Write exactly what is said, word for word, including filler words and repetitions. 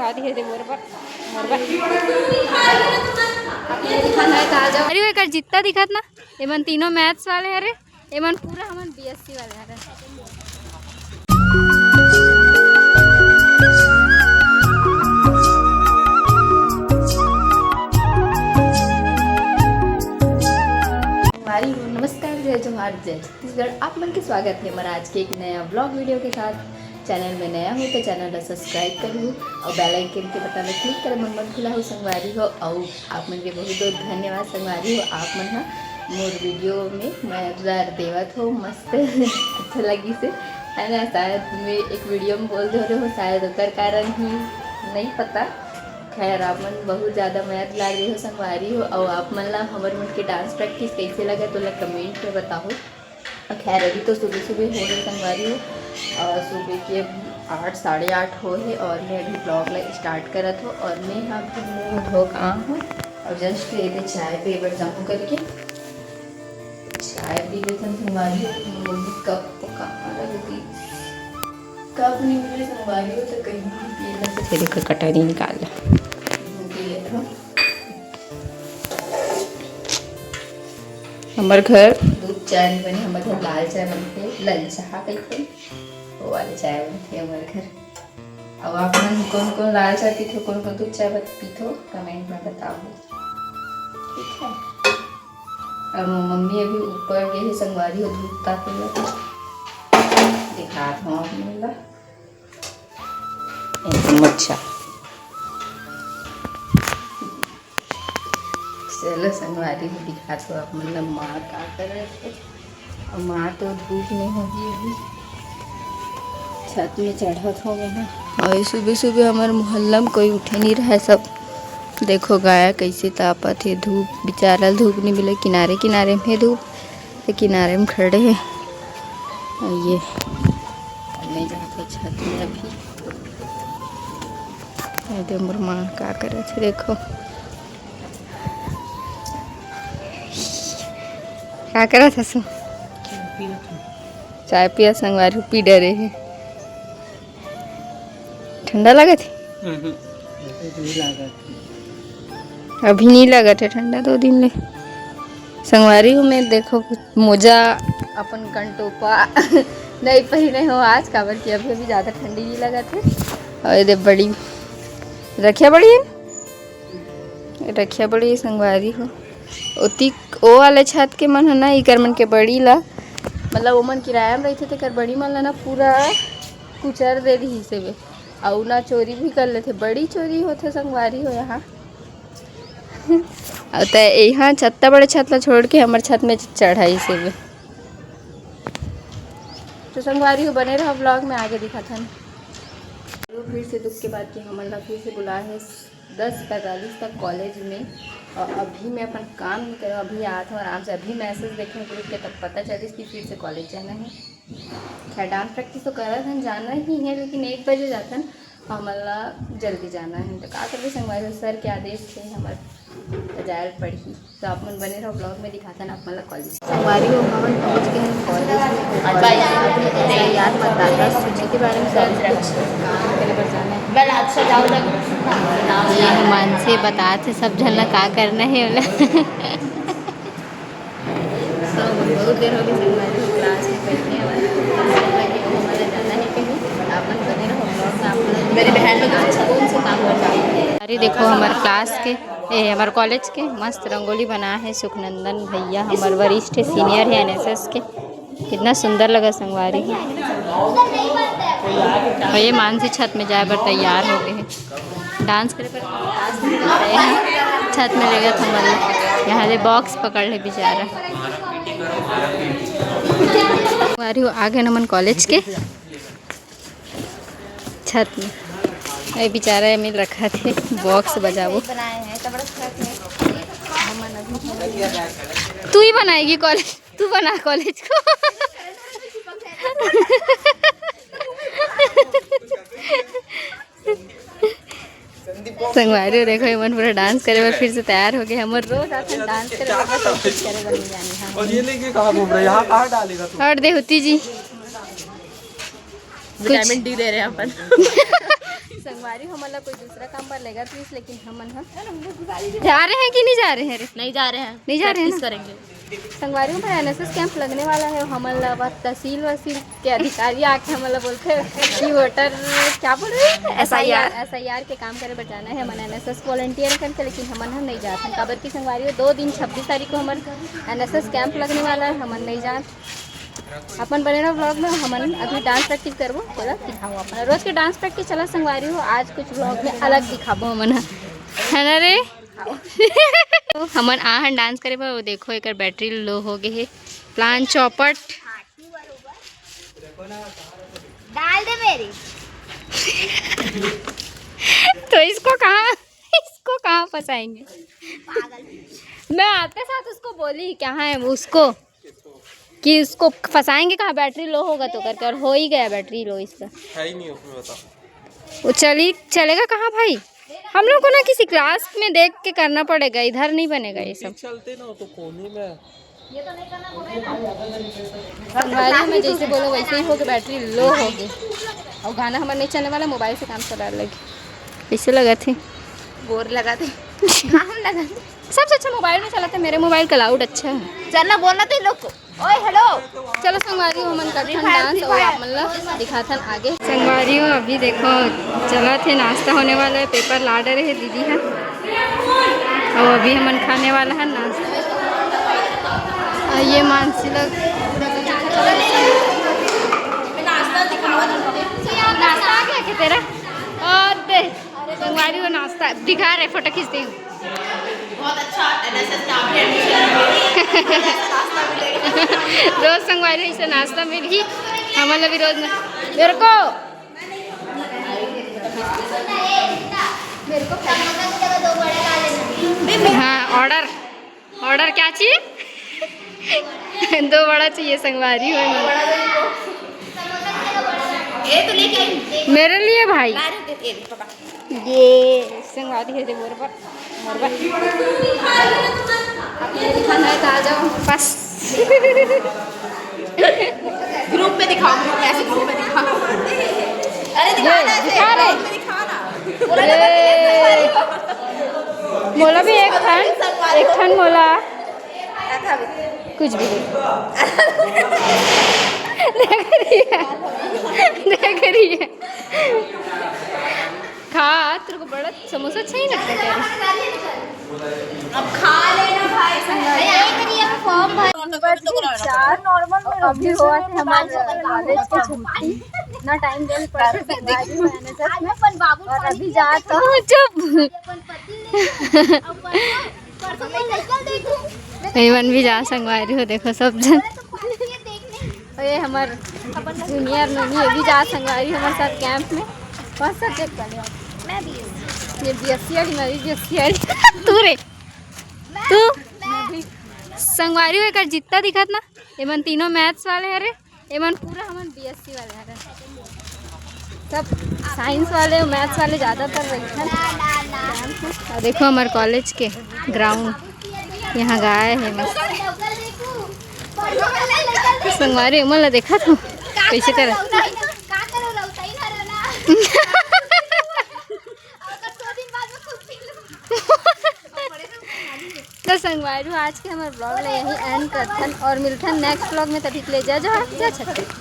अरे, मोर बर, मोर बर। अरे, वो एकर जितना दिखत ना, एमन तीनों मैथ्स वाले हरे, एमन पूरा हमन बीएससी वाले हरे। संगवारी हो, नमस्कार, जय जोहार, जय छत्तीसगढ़। आप मन के स्वागत है हमारा आज के एक नया ब्लॉग वीडियो के साथ। चैनल में नया हो तो चैनल ला सब्सक्राइब करहू और बेल आइकन के बटन ला क्लिक करे मन मन खुला हो संगवारी हो। और आप मन के बहुत बहुत धन्यवाद संगवारी हो, आप मन हा मोर वीडियो में मया दुलार देवत हो, मस्त अच्छा लगिस हे, है ना। शायद मैं एक वीडियो में बोल दे रहे हो, शायद ओकर कारण ही नहीं पता। खैर, आप मन बहुत ज़्यादा मया दुलार दे हो संगवारी हो, और आप मन ला हमर मन के डांस प्रैक्टिस कैसे लगा तो ला कमेंट में बताओ। और खैर, अभी तो सुबह सुबह हो रहे संगवारी हो, और सुबह के आठ, साढ़े आठ हो है और मैं अभी ब्लॉग ला स्टार्ट करत हो। और मैं यहाँ पे मुँह धो के आ हूँ और जस्ट ये दे चाय पे बर जाऊँ करके चाय पी लेथन संगवारी हो। मम्मी कप पका रही, कप नहीं मिले संगवारी हो तो कहीं भी पी लेते। फिर एक कटोरी निकाल ला। पी लेथन। हमर घर दूध चाय नहीं बने, हमर घर लाल चाय बनथे, लाल चाह कहिथे, वो वाले चाय बनथे हमर घर। अब आप मन कौन कौन लाल चाय पीथो, कौन कौन दूध चाय बत-, पीथो, कमेंट में बताओ, ठीक है। अब मम्मी अभी ऊपर गए है संगवारी हो धूप तापे ला, दिखात हूँ आप मन ला। एकदम अच्छा। चलो संगवारी हो दिखात हो आप मन ला माँ का करत हे। और माँ तो धूप में होगी अभी, छत में चढ़त होगे ना। और सुबह सुबह हमारे मोहल्ला में कोई उठे नहीं रहा है, सब देखो गाय कैसे तापत हे। धूप बेचारा धूप नहीं मिले, किनारे किनारे में धूप तो किनारे में खड़े हैं। और ये मैं जाके छत में अभी ये दे मोर माँ का करत हे, देखो। का करत हस? चाय पिया संगवारी, पी डरे हे। ठंडा लगत हे? हम्म, अभी नहीं लगत हे। अभी नहीं लगत हे ठंडा, दो दिन ले। संगवारी हो, मैं देखो मोजा अपन कंटोपा नहीं पहिने हो आज, काबर कि अभी अभी ज़्यादा ठंडी नहीं लगत हे। और ये दे बड़ी रखिया बड़ी है, रखिया बड़ी संगवारी हो। ओती ओ वाले छत के मन हो ना, इकर मन के बड़ी ला, मतलब ओमन किराया में रहिथे तेकर बड़ी मन ला ना पूरा कुचर दे दिही से बे। अउ ना चोरी भी कर लेथे, बड़ी चोरी होथे संगवारी हो यहाँ। अउ त यहाँ छत्ता बड़े छत ला छोड़ के हमर छत में चढ़ाई से बे। तो संगवारी हो बने रहो ब्लॉग में, आगे दिखाथन। फिर से दुख के बात कि हमन ला फिर से बुलाए हे दस पैंतालीस तक कॉलेज में, और अभी मैं अपन काम नहीं करूँ, अभी आत हूँ आराम से, अभी मैसेज देखे ग्रुप के तब पता चलिस कि फिर से कॉलेज जाना है। खैर डांस प्रैक्टिस तो करत हन, जाना ही है, लेकिन एक बजे जाथन, हमन ला जल्दी जाना है। तो का करबे संगवारी, सर के आदेश से हमर जायल पड़ही। तो आप मन बने रहो ब्लॉग में, दिखाथन आप मन ला कॉलेज। संगवारी हो, हमन पहुंच गए हैं कॉलेज में। और यार मतदाता सूची के बारे में सब कुछ काम करे बर जाना है। ये हनुमान से बतात हे सब झन ला का करना है ओला। तो बहुत देर हो गई संगवारी हो क्लास में बैठे, हमारे क्लास लगे, तो हमारा जाना है कहीं। आप मन बने रहो ब्लॉग में, आप मन मेरी बहन लोग कौन से काम कर जाओ। अरे देखो हमारे क्लास के, ए, हमारे कॉलेज के मस्त रंगोली बना है सुखनंदन भैया, हमारे वरिष्ठ सीनियर है एनएसएस के। कितना सुंदर लगा संगवारी हो। और ये मानसी छत में जाए बर तैयार हो गए हैं। डांस करे बर छत में लेगत हमन ला। यहाँ ले बॉक्स पकड़ ले बेचारा। संगवारी हो, आ गए हमन कॉलेज के छत में। ए बेचारा एमे रखा थे बॉक्स बजाबो। तू ही बनाएगी कॉलेज, तू बना कॉलेज को। संगवारी हो, देखो, एमन पूरा डांस करे बर फिर से तैयार हो गए। हमर रोज आथन डांस करे बर, बस कोशिश करे बर नहीं जाने। हाँ। और ये लेके कहाँ घूम रहे? यहाँ कहाँ डालेगा तू? और दे होती जी। विटामिन डी दे रहे हैं अपन। संगवारी हमन ला कोई दूसरा काम पर लेगा प्लीज, लेकिन हमन ह जा रहे हैं कि नहीं जा रहे हैं रे? नहीं जा रहे हैं। नहीं जा रहे हैं ना? करेंगे। संगवारी में एनएसएस कैंप लगने वाला है, हमन ला बस तहसील वसील के अधिकारी आके हमन ला बोलथे कि वोटर, क्या बोल रहे हैं, एसआईआर। एसआईआर के काम करे बर जाना है। हमन एनएसएस वॉलंटियर करके, लेकिन हमन ह नहीं जात हन, काबर कि संगवारी हो, दो दिन छब्बीस तारीख को हमर एनएसएस कैंप लगने वाला है, हमन नहीं जात। अपन बने रहो ब्लॉग में, हमन अभी डांस प्रैक्टिस करबो, बोला दिखाओ अपन रोज के डांस प्रैक्टिस। चला संगवारी हो, आज कुछ ब्लॉग में अलग दिखाबो हमन ह, है ना रे? तो हमन आहन डांस करे बर, वो देखो एकर बैटरी लो हो गए हे। प्लान चौपट। डाल दे मेरी। तो इसको कहाँ, इसको कहाँ फंसाएंगे? मैं आते साथ उसको बोली, क्या है वो उसको, कि उसको फंसाएंगे कहाँ, बैटरी लो होगा तो करके, और हो ही गया बैटरी लो इसका। है ही नहीं उसमें, बता। वो चली, चलेगा कहाँ भाई? हम लोग को ना किसी क्लास में देख के करना पड़ेगा, इधर नहीं बनेगा ये सब। चलते ना तो कोने में। संगवारी में जैसे बोलो वैसे ही हो गए, बैटरी लो हो गए, और गाना हमारे नहीं चलने वाला, मोबाइल से काम चला लगे। कैसे लगा थे? बोर लगा थे। हम लगा थे। सबसे अच्छा मोबाइल में चलाते, मेरे मोबाइल का लाउड अच्छा है। चलना बोलना तो इन लोग को। ओए हेलो। चलो संगवारी हो, हमन करथन डांस और आप मन ला दिखाथन आगे। संगवारी हो, अभी देखो चलत हे, नाश्ता होने वाला है। पेपर ला डरे है दीदी है, और अभी हमन खाने वाला है नाश्ता। और ये मानसी लोग नाश्ता आ गया क्या तेरा? और दे संगवारी हो, नाश्ता दिखा रहे, फोटो खींचते हैं। बहुत अच्छा, एनएसएस में आपके एडमिशन। रोज संगवारी ऐसे नाश्ता मिलही, हमन ला भी रोज ना। मेरे को हाँ, ऑर्डर, ऑर्डर क्या चाहिए? दो बड़ा चाहिए संगवारी हो। ये तो लेके आई। मेरे लिए भाई। ये संगवारी है, दे मोर बर, मोर बर। आप ये दिखाना है तो आ जाओ। बस। ग्रुप में दिखाओ, ग्रुप में, ऐसे ग्रुप में दिखाओ। अरे दिखा ये, ना, ऐसे दिखा रहे। ग्रुप में दिखाओ ना। ये। मोला भी एक ठन, एक ठन मोला। कुछ भी नहीं। देख रही है, देख रही है। खा, तेरे को बड़ा समोसा अच्छा ही लगता है क्या? अब खा लेना भाई। चार नॉर्मल में अभी हुआ थे हमारे कॉलेज की छुट्टी। इतना टाइम देने पड़ा था संगवारी मैनेजर में। और अभी जा तो चुप। परसों मैं लड़का देखूं। एमन भी जा संगवारी हो, देखो सब जन। ये हमर जूनियर नोनी, ये भी जा संगवारी हमर साथ कैंप में। कौन सब्जेक्ट वाले हो? मैं बीएससी। ये बीएससी वाली, मैं भी बीएससी वाली। तू रे, तू? मैं भी। संगवारी हो, एकर जितना दिखत ना, एमन तीनों मैथ्स वाले हरे। एमन पूरा हमन बीएससी वाले हरन, सब साइंस वाले, मैथ्स वाले ज़्यादातर रहिथन। और देखो हमारे कॉलेज के ग्राउंड, यहाँ गाय है मस्त। संगवारी उमन ला देखा तू कैसे कर। तो संगवारी हो, आज के हमारे ब्लॉग में यही एंड करथन और मिलथन नेक्स्ट ब्लॉग में। तभी के लिए जय जोहार, जय छत्तीसगढ़।